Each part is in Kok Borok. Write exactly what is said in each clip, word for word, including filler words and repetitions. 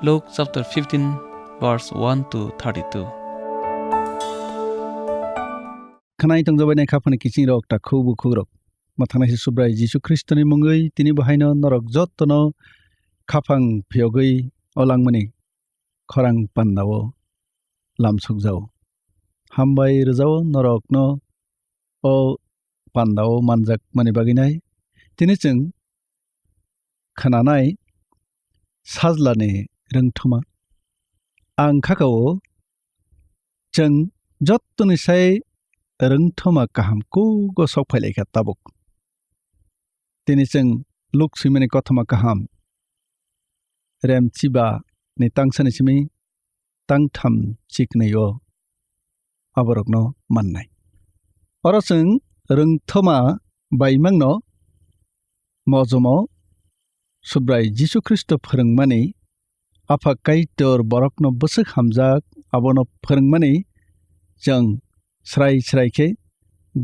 Luke chapter fifteen, verse one to thirty-two. Khwnai tongjabainai khaphangni kiching rok, takhuk bukhuk rok. Mwthangnai se Subrai Jisu Khristoni mungwi tini bo haino norok jottono khaphang phiyogwi o langmani khorang pandao lamsukjao. Hambai rwjao norokno o pandao manjakmani bagwinai. Tini chwng khwnanai sajlani rwngthoma. Ang khakao chwng jottoni sai rwngthoma kaham kugo sok phailaikha tabuk. Tini chwng Luk swimani kothoma kaham, rem chiba ni tangsani simi tangtham chiknwi o aborokno mannai. Oro chwng rwngthoma baimangno mojomo Subrai Jisu Khristo phwrwngmani, Apha Kaitor borokno bwswk hamjak abono phwrwngmani chwng srai srai khe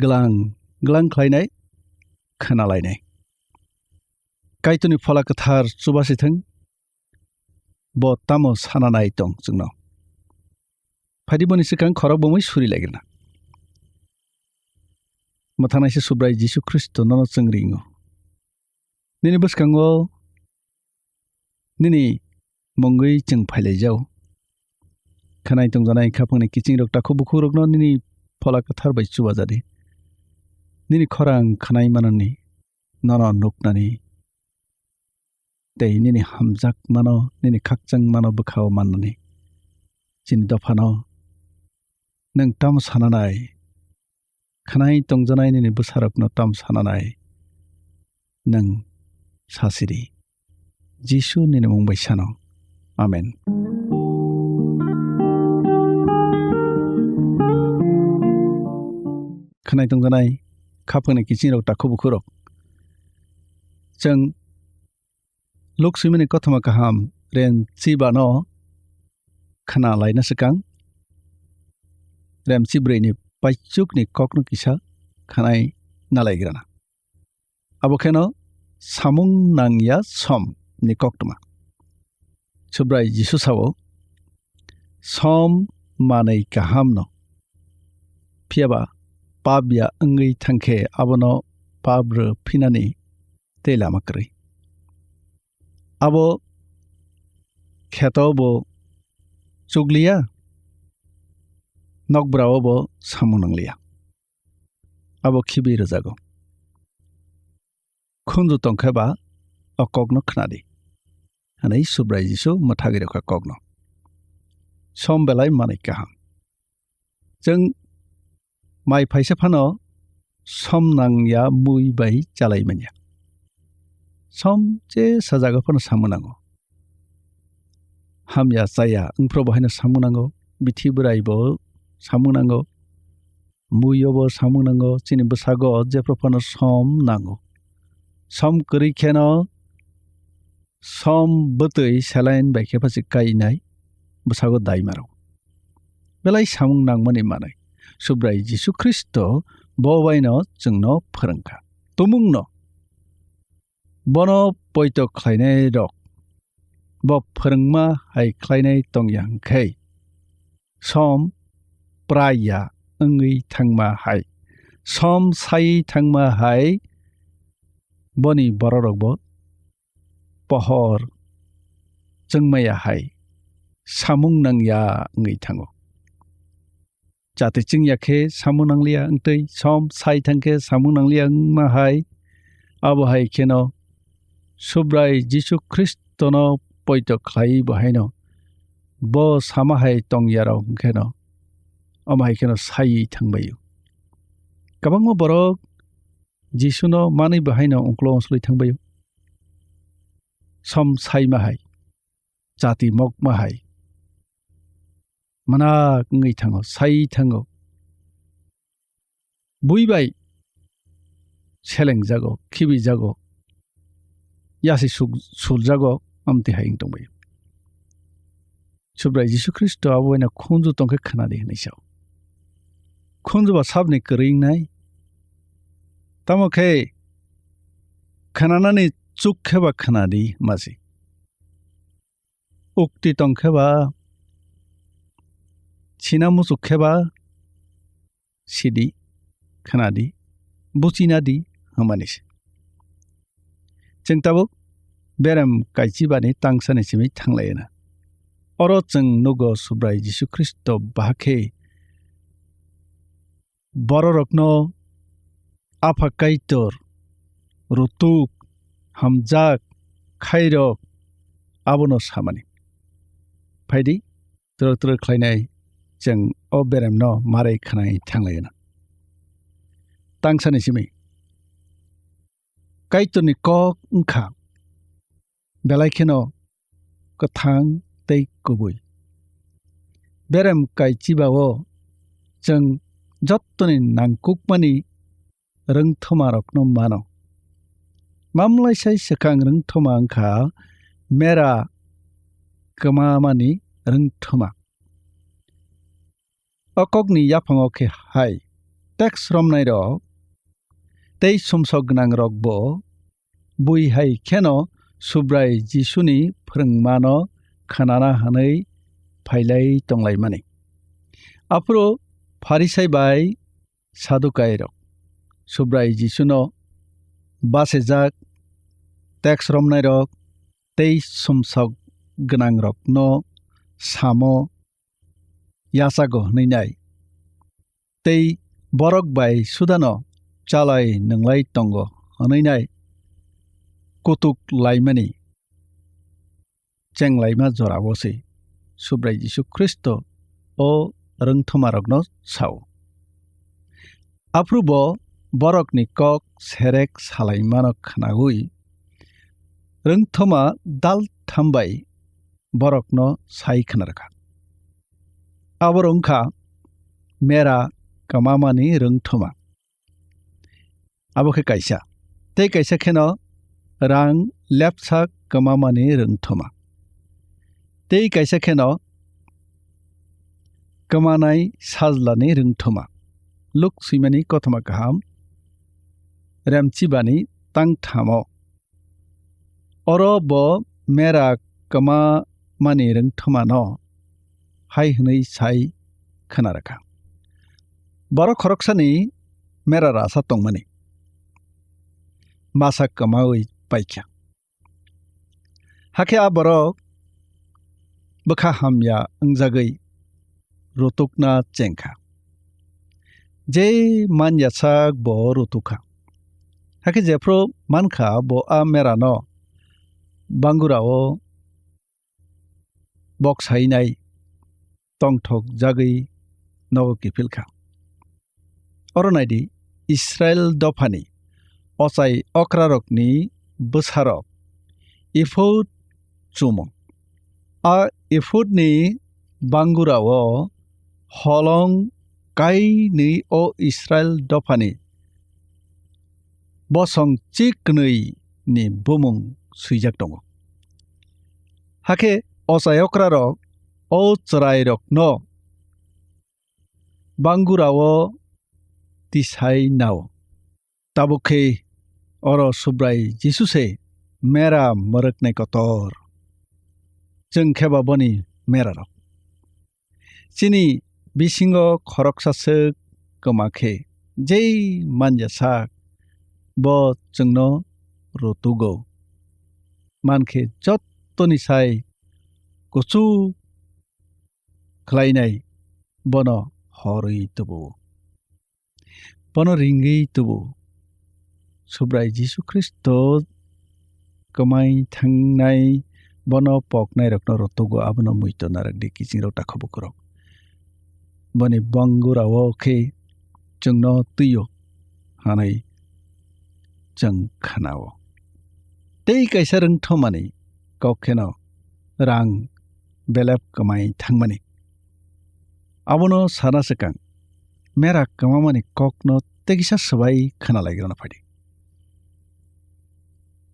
glang glang khlainai, khwnalainai. Kaitorni Phola Kwthar chuba sithwng, bo tamo sana nai tong chwngno. Phaidi boni swkang khorok bomwi suri laigrana. Mwthangnai se Subrai Jisu Khristo nono chwng ringo. Nini bwskango nini mungwi chwng phailaijao. Khwnai tongjanai khaphangni kichingrok takhuk bukhukrokno nini Phola Kwthar bai chubajadi. Nini khorang khwnai manani, nono nuknani, tei nini hamjakmano, nini khakchangmano bwkhao mannani. Chini dophano nwng tamo sananai? Khwnai tongjanai nini bwsarokno tamo sananai? Nwng sasidi. Jisu nini mung bai sano. Amen. Khwnai tongjanai khaphangni kichingrok takhuk bukhurok. Chwng Luk swimani kothoma kaham rem chibano khna laina swkang rem chibrwini paichukni kokno kisa khwnai nalaigrana. Abo kheno samung nangya som ni koktwma. Subrai Jisu sao, "Som manwi kahamno, phiyaba pap ya wngwi thangkhe abono pap rw phinani tei lama kwrwi. Abo kheto bo chukliya, nokbrao bo samung nangliya. Abo khibi rwjago. Khunju tongkhe ba o kokno khnadi," hwnwi Subrai Jisu mwthagwi rwkha kokno. Som belai manwi kaham. Chwng mai phaisa phano som nangya mui bai chalai manya. Som che sajagao phano samung nango. Hamya chaya wngphru bo haino samung nango, bithi bwrai bo samung nango, muiyo bo samung nango, chini bwsago jephru phano som nango. Som kwrwi kheno som bwtwi saline bai khe phachi kainai bwsago daima rw. Belai samung nangmani manwi Subrai Jisu Khristo bo baino chwngno phwrwngkha. Tumungno bono poito khlainai rok bo phwrwngma hai khlainai tongya hwnkhe, som praiya wngwi thangma hai, som sai thangma hai, boni bororok bo pohor chwngmaya hai samung nangya wngwi thango. Chati chwngya khe samung nangliya wngtwi, som sai thang khe samung nangliya wngma hai. Abo hai kheno Subrai Jisu Khristono poito khlai bo haino bo sama hai tongya rok hwnkheno, omo hai kheno saiwi thangbaio. Kwbangma borok Jisuno manwi bo haino ungklo ungslwi thangbaio. Som saima hai, chati mokma hai, manak wngwi thango, sai thango. Bui bai selengjago, khibijago, yasi suk-, surjago, amtwi hai wng tongbaio. Subrai Jisu Khristo abo bai no khunju tongkhe khnadi hwnwi sao. Khunju ba sabni kwrwi wngnai. Tamo khe khnanani chuk khe ba khnadi masi. Ukti tong khe ba, sina muchuk khe ba, sidi, khnadi, buchinadi, hwnmani se. Chwng tabuk berem kaichibani tangsani simi thanglai na. Oro chwng nugo Subrai Jisu Khristo bahai khe bororokno Apha Kaitor, rutuk, hamjak, khairok, abono samani. Phaidi, twrwk twrwk khlainai chwng o beremno marai khnai thanglai na. Tangsani simi. Kaitorni kok wngkha belai kheno kwthang tei kubui. Berem kaichibao chwng jottoni nangkukmani rwngthomarokno mano. Mamlaisai swkang rwngthoma wngkha mera kwmamani rwngthoma. O kokni yaphango khe hai, teks romnairok tei sumsok gwnangrokbo bui hai kheno Subrai Jisuni phrwngmano khnana hwnwi phailai tonglaimani. Aphuru Pharisai bai Sadukairok Subrai Jisuno bachajak, teks romnairok tei sumsok gwnangrokno samo yachago hwnwi nai, tei borok bai sudano chalai nwnglai tongo hwnwi nai kutuk laimani chenglaima jorao se Subrai Jisu Khristo o rwngthomarokno sao. Aphuru bo borokni kok serek salaimano khnaui rwngthoma daltham bai borokno sai khna rwkha. Abo wngkha mera kwmamani rwngthoma. Abo khe kaisa. Tei kaisa kheno rang lepsa kwmamani rwngthoma. Tei kaisa kheno kwmanai sajlani rwngthoma. Luk swimani kothoma kaham, remchibani tangthamo. Oro bo mera kwma mani rwngthomano hai hwnwi sai khna rwkha. Borok khoroksani mera rasa tongmani masa kwmaui paikha. Hakhe a borok bwkha hamya wngjagwi rutukna chengkha. Je manya sak bo rutukha. Hakhe jephru mankha bo a merano bangurao bok sainai tongthok jagwi nogo kiphilkha. Oro naidi, Israil dophani ochai okrarokni bwsarok ephod chumo. A ephodni bangurao holong kainwi o Israil dophani bosong chiknwi ni bumung swijak tongo. Hakhe ochai okrarok o chwrairokno bangurao tisai nao. Tabuk khe oro Subrai Jisu se mera mwrwknai kotor. Chwng khe ba boni merarok. Chini bisingo khoroksa swk kwma khe jei manya sak bo chwngno rutugo. Man khe jottoni sai kuchuk khlainai bono horwi tubu. Bono ringwi tubu. Subrai Jisu Khristo kwmai thangnai bono poknairokno rotugo, abono muito narwkdi, kiching rok, takhuk bukurok. Boni bangurao khe chwngno twio hwnwi chwng khnao. Tei kaisa rwngthomani kok kheno rang belep kwmai thangmani. Abono sana swkang, mera kwmamani kokno tekisa swbai khna laigrana phaidi.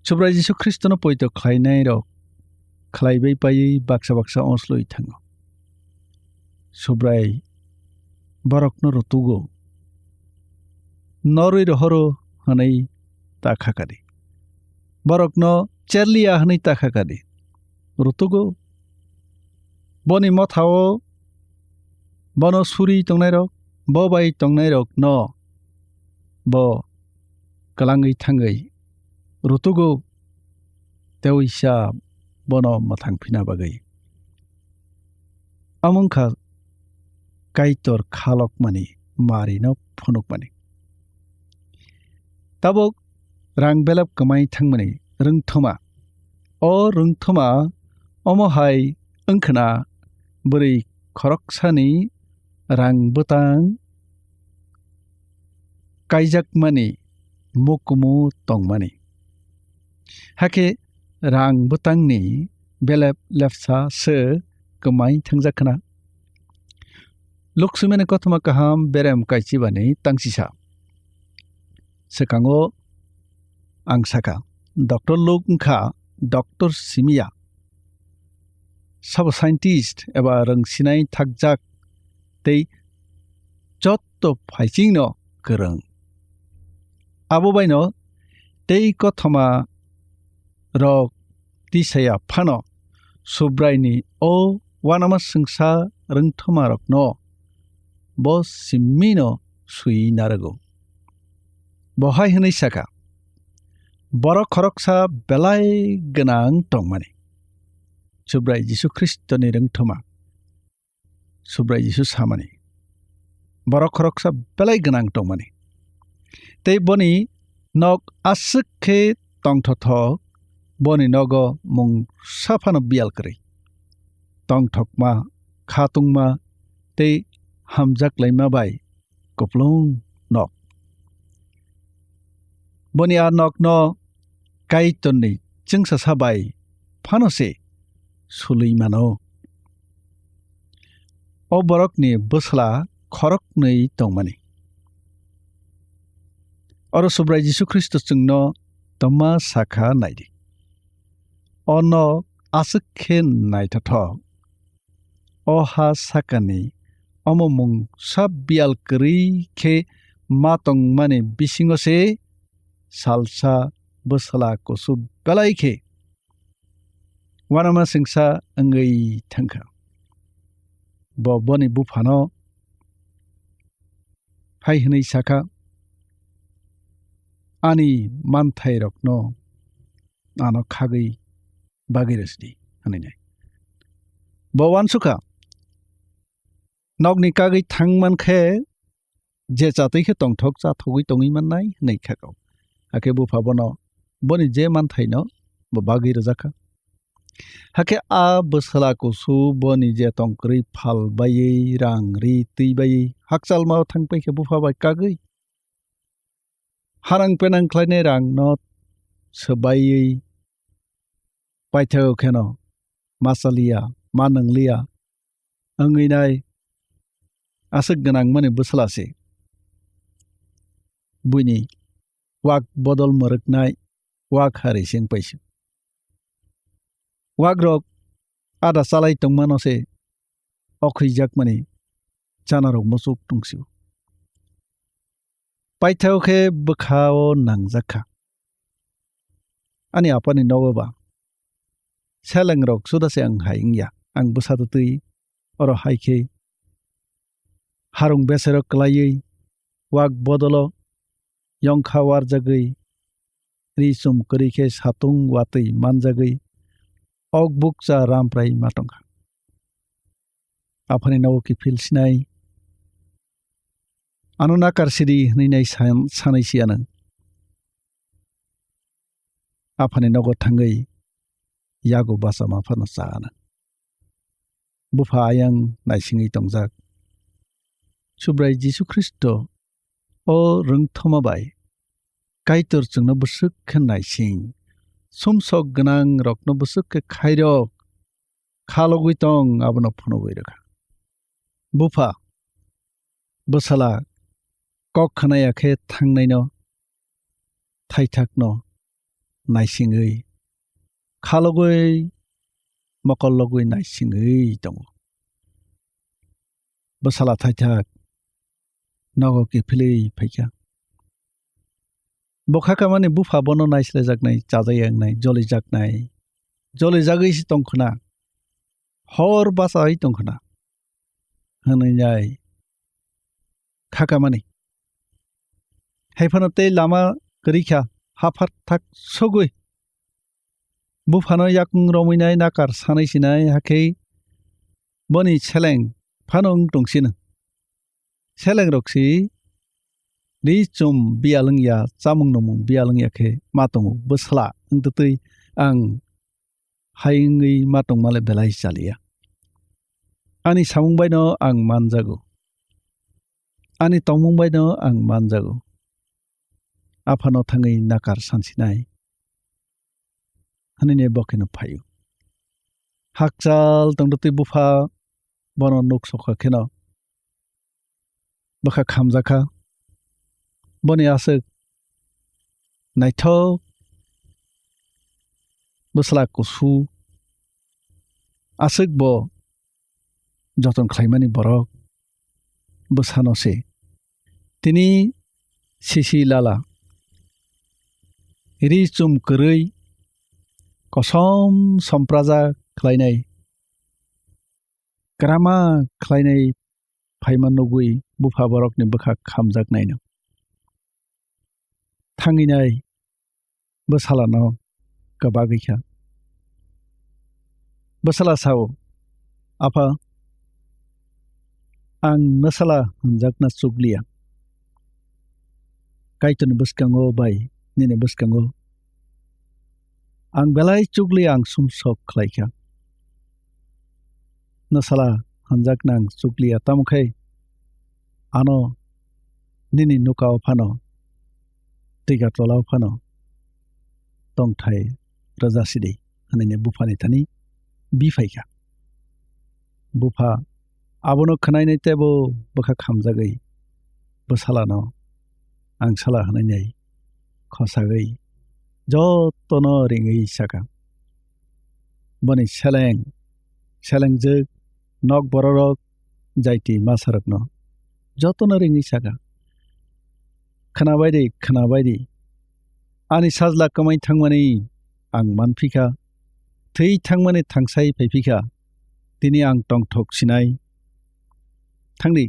Subrai Jisu Khristono poito khlainairok khlaibai paiwi baksa baksa onsloi thango. Subrai borokno rutugo, norwi rohoro hwnwi ta khakadi. Borokno cherliya hwnwi ta khakadi. Rutugo, Boni motha-o bono suri tongnairok, bo bai tongnairokno bo kwlangwi thangwi rutugo, teisa bono mwthang phina bagwi. Amo wngkha Kaitor khalokmani marino phunukmani. Tabuk rang belep kwmai thangmani rwngthoma. O rwngthoma omo hai wngkhwna bwrwi khoroksani rang bwtang kaijakmani mukumu tongmani. Hakhe rang bwtangni belep lepsa se kwmai thangjak khna. Luk swimani kothoma kaham berem kaichibani tangsisa. Swkango ang sakha, Doctor Luk wngkha doctor simiya. Sabo scientist eba rwngsinai thakjak tei jotto phaichingno kwrwng. Abo baino tei kothoma rok tisaya phano Subraini o uanama swngsa rwngthoma rokno bo simino swi narwgo. Bo hai hwnwi sakha, borok khoroksa belai gwnang tongmani. Subrai Jisu Khristoni rwngthoma. Subrai Jisu samani, borok khoroksa belai gwnang tongmani. Tei boni nok aswk khe tongthothok, boni nogo mungsa phano biyal kwrwi. Tongthokma, khatungma tei hamjaklaima bai kuplung nok. Boni a nokno Kaitorni chwngsasa bai phano se sului mano. O borokni bwsla khoroknwi tongmani. Oro Subrai Jisu Khristo chwngno tongma sakha naidi. O nok aswk khe naithothok. O ha sakani omo mungsa biyal kwrwi khe ma tongmani bisingo se salsa bwsla kusu belai khe uanama singsa wngwi thangkha. Bo boni buphano hai hwnwi sakha, "Ani manthairokno ano khagwi bagwi rwsdi," hwnwi nai. Bo uansukha, "Nokni kagwi thang man khe je chatwi khe tongthok chathogwi tongwi mannai," hwnwi kha kok. Hakhe bupha bono boni je manthaino bo bagwi rwjakha. Hakhe a bwsla kusu boni je tongkwrwi phal baiwi, rang ri twi baiwi, hakchalmao thang pai khe bupha bai kagwi harang penang khlainai rangno swbaiwi paithago kheno ma chaliya, ma nwngliya wngwi nai aswk gwnangmani bwsla se. Buini wak bodol mwrwknai wak hari se wng paisio. Wakrok ada chalai tongmano se okhwijakmani chanarok muchuk tungsio. Paithao khe bwkhao nangjak kha. Ani apani nogo ba selengrok suda se ang hai wngya. Ang bwsa twtwi oro hai khe harung besero kwlaiwi, wak bodolo yongkha warjagwi, ri chum kwrwi khe satung watwi manjagwi, ok bukcha ramprai ma tongkha. Aphani nogo kiphil sinai, ano nakar sidi hwnwi nai san-, sanai si anang. Aphani nogo thangwi yago bachama phano cha anang. Bupha ayang naisingwi tongjak. Subrai Jisu Khristo o rwngthoma bai Kaitor chwngno bwswk khe naising, sumsok gwnang rokno bwswk khe khairok, khalogwi tong abono phunugwi rwkha. Bupha, bwsala kok khwnaya khe thangnaino, thaithakno naisingwi, khalogwi, mokollogwi naisingwi tongo. Bwsala thaithak nogo kiphilwi phaikha. Bo khakamani bupha bono naislajaknai, chajayangnai, jolijaknai, jolijagwi se tongkhwna. hor bachaui tongkhwna," hwnwi nai khakamani. Hai phano tei lama kwrwi kha, haphar thak sogwi buphano yakung romwi nai nakar sanwi sinai, hakhe boni seleng phano wng tong sino. Selengrok si ri chum biyal wngya, chamung nungmung biyal wngya khe ma tongo, bwsla wng twtwi ang hai wngwi ma tongmale belai chaliya. Ani samung baino ang manjago, ani tongmung baino ang manjago. Aphano thangwi nakar sansinai, hwnwi ne bo kheno phaio. Hakchal tongtwtwi bupha bono nuk sokha kheno bwkha khamjakha. Boni aswk naithok bwsla kusu, aswk bo joton khlaimani borok bwsano se. Tini sisi lala, ri chum kwrwi, kosom sompraja khlainai, kwrama khlainai phaima nugwi bupha borokni bwkha khamjaknaino. Thangwi nai bwsalano kwbagwi kha. Bwsala sao, "Apha, ang nwsala hwnjakna chukliya. Kaitorni bwskango bai nini bwskango ang belai chukli ang sumsok khlaikha. Nwsala hwnjakna ang chukliya, tamo khe ano nini nukao phano, twiga tolao phano tongthai rwjasidi," hwnwi buphani thani bi phaikha. Bupha abono khwnainai teibo bwkha khamjagwi bwsalano angsala hwnwi khosagwi jotono ringwi sakha. Boni seleng, selengjwk, nok bororok, jaiti masarokno jotono ringwi sakha, "Khwnabaidi, khwnabaidi, ani sajla kwmai thangmani ang manphikha, thwi thangmani thangsai phaiphikha, tini ang tongthok sinai. Thangdi,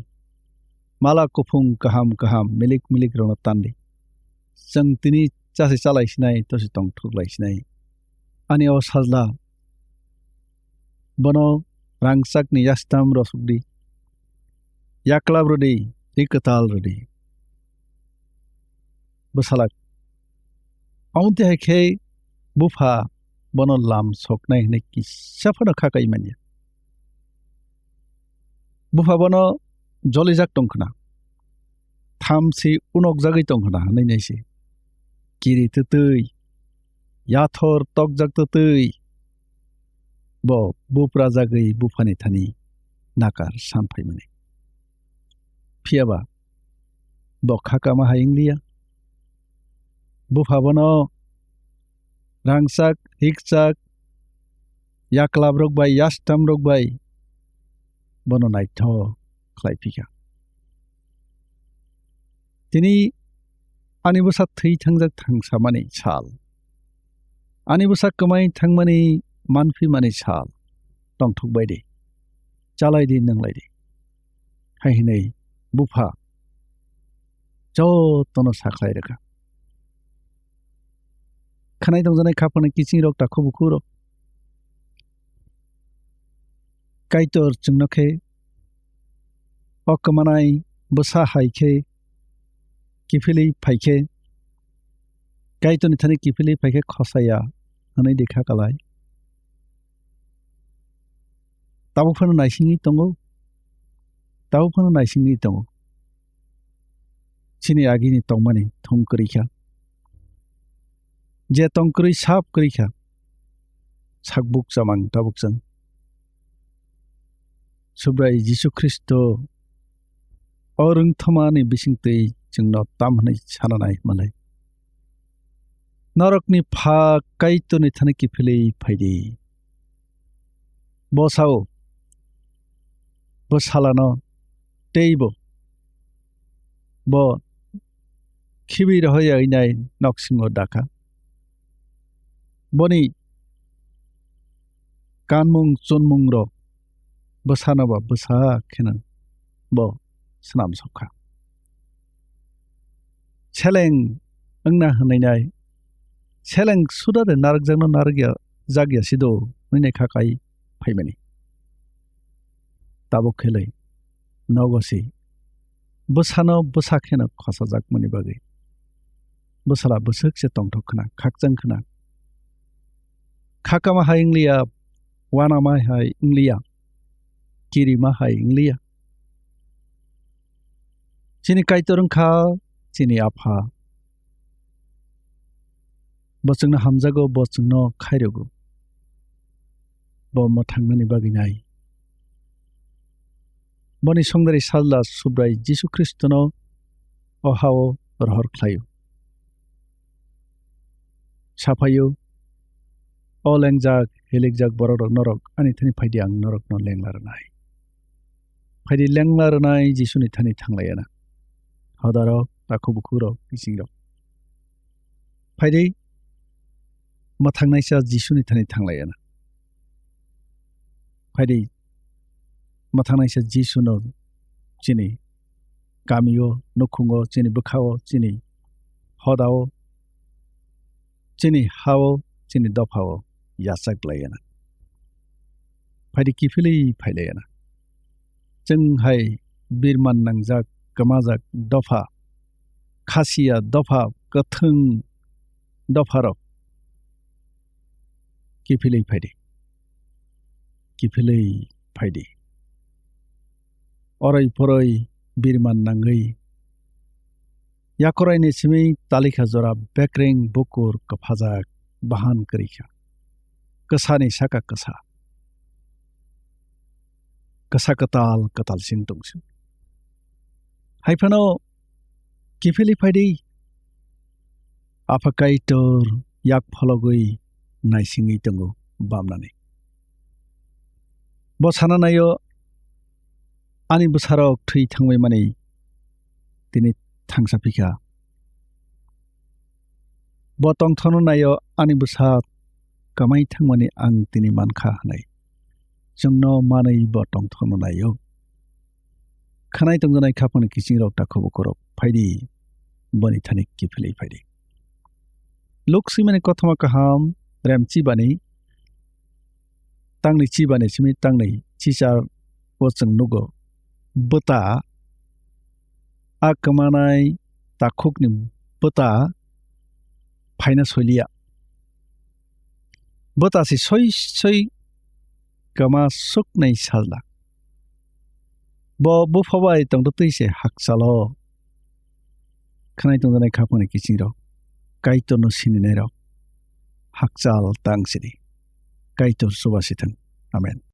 mala kuphung kaham kaham milik milik rokno tandi. Chwng tini chasi chalai sinai, tosi tongthok lai sinai. Ani o sajla, bono rangchakni yastam rosukdi, yaklap rwdi, ri kwtal rwdi." Bwsalak, omo twi hai khe bupha bono lam soknai hwnwi kisa phano kha kai manya. Bupha bono jolijak tong khna, thamsi unokjagwi tong khna hwnwi nai se. Kiri twtwi, yathor tokjak twtwi, bo buprajagwi buphani thani nakar san phaimani. Phiya ba bo kha kama hai wng liya. Bupha bono rangchak, rikchak, yaklabrok bai, yastamrok bai bono naithok khlai phikha. Tini ani bwsa thwi thangjak thangsamani sal, ani bwsa kwmai thangmani manphimani sal tongthok bai di, chalai di, nwnglai di, hai hwnwi bupha jotono sakhlai rwkha. Khwnai tongjaknai khaphang ni kiching rok, takhuk bukhuk rok, Kaitor chwngno khe o kwmanai bwsa hai khe kiphilwi phai khe, Kaitorni thani kiphilwi phai khe khosaya hwnwi de kha kalai. Tabuk phano naisingwi tongo, tabuk phano naisingwi tongo. Chini agini tongmani thum kwrwi kha. Je tong kwrwi sap kwrwi kha. Sakbuk chamang tabuk chwng Subrai Jisu Khristo o rwngthomani bisingtwi chwngno tam hwnwi sana nai hwnmalai. Norokni pha Kaitorni thani kiphilwi phai di. Bo sao, bo salano teibo bo khibi rohorya wngnai noksingo dakha. Boni kanmung chunmungrok bwsano ba bwsa kheno bo swnam sokha. Seleng wngna hwnwi nai, seleng suda de narwkjakno narwkya, jakya sido hwnwi nai kha kai phaimani. Tabuk khelai nogo si bwsano bwsa kheno khosajakmani bagwi bwsala bwswk se tongthok khna, khakchang khna. Khakama hai wngliya, wanama hai wngliya, kirima hai wngliya. Chini Kaitor wngkha chini Apha. Bo chwngno hamjago, bo chwngno khairokgo. Bo mwthangnani bagwi nai. Boni songdari sajla Subrai Jisu Khristono o ha-o rohor khlaio. Saphaio, "O lengjak, hilikjak borok rok, norok ani thani phaidi, ang norokno lengla rwnai." Phaidi, lengla rwnai Jisuni thani thanglaiana. Hodarok, takhuk bukhukrok, kisingrok. Phaidi, mwthangnaisa Jisuni thani thanglaiana. Phaidi, mwthangnaisa Jisuno chini kamio, nukhungo, chini bwkhao, chini hodao, chini hao, chini dophao yachak laiana. Phaidi, kiphilwi phailaiana. Chwng hai birman nangjak, kwmajak dopha, khasiya dopha, kwthwng dopharok kiphilwi phaidi. Kiphilwi phaidi. Oroi poroi birman nangwi yakoraini simi talikha jora bekreng bukur kwphajak bahan kwrwi kha. Kwsani saka kwsa. Kwsa kwtal kwtal sing tongsi. Hai phano kiphilwi phaidi. Apha Kaitor yak phologwi naisingwi tongo bamnani. Bo sana naio, ani bwsarok thwi thangwi mani tini thangsa phikha. Bo tongthokno naio, ani bwsa kwmai thangmani ang tini mankha hwnwi. Chwngno manwi bo tongthokno naio. Khanai tongjanai khapangni kisingrok takhuk bukurok phaidi, boni thani kiphilwi phaidi. Luk swimani kothoma kaham rem chibani tangni chibani simi tangni chichar o chwng nugo. Bwta a kwmanai takhukni bwta phaina soiliya. Bwta se soi soi kwma suknai sajla. Bo bupha bai tongtwtwi se hakchalo. Khanai tongjanai khapangni kisingrok, Kaitorno sininairok hakchal tang sidi. Kaitor chuba sithwng. Amen.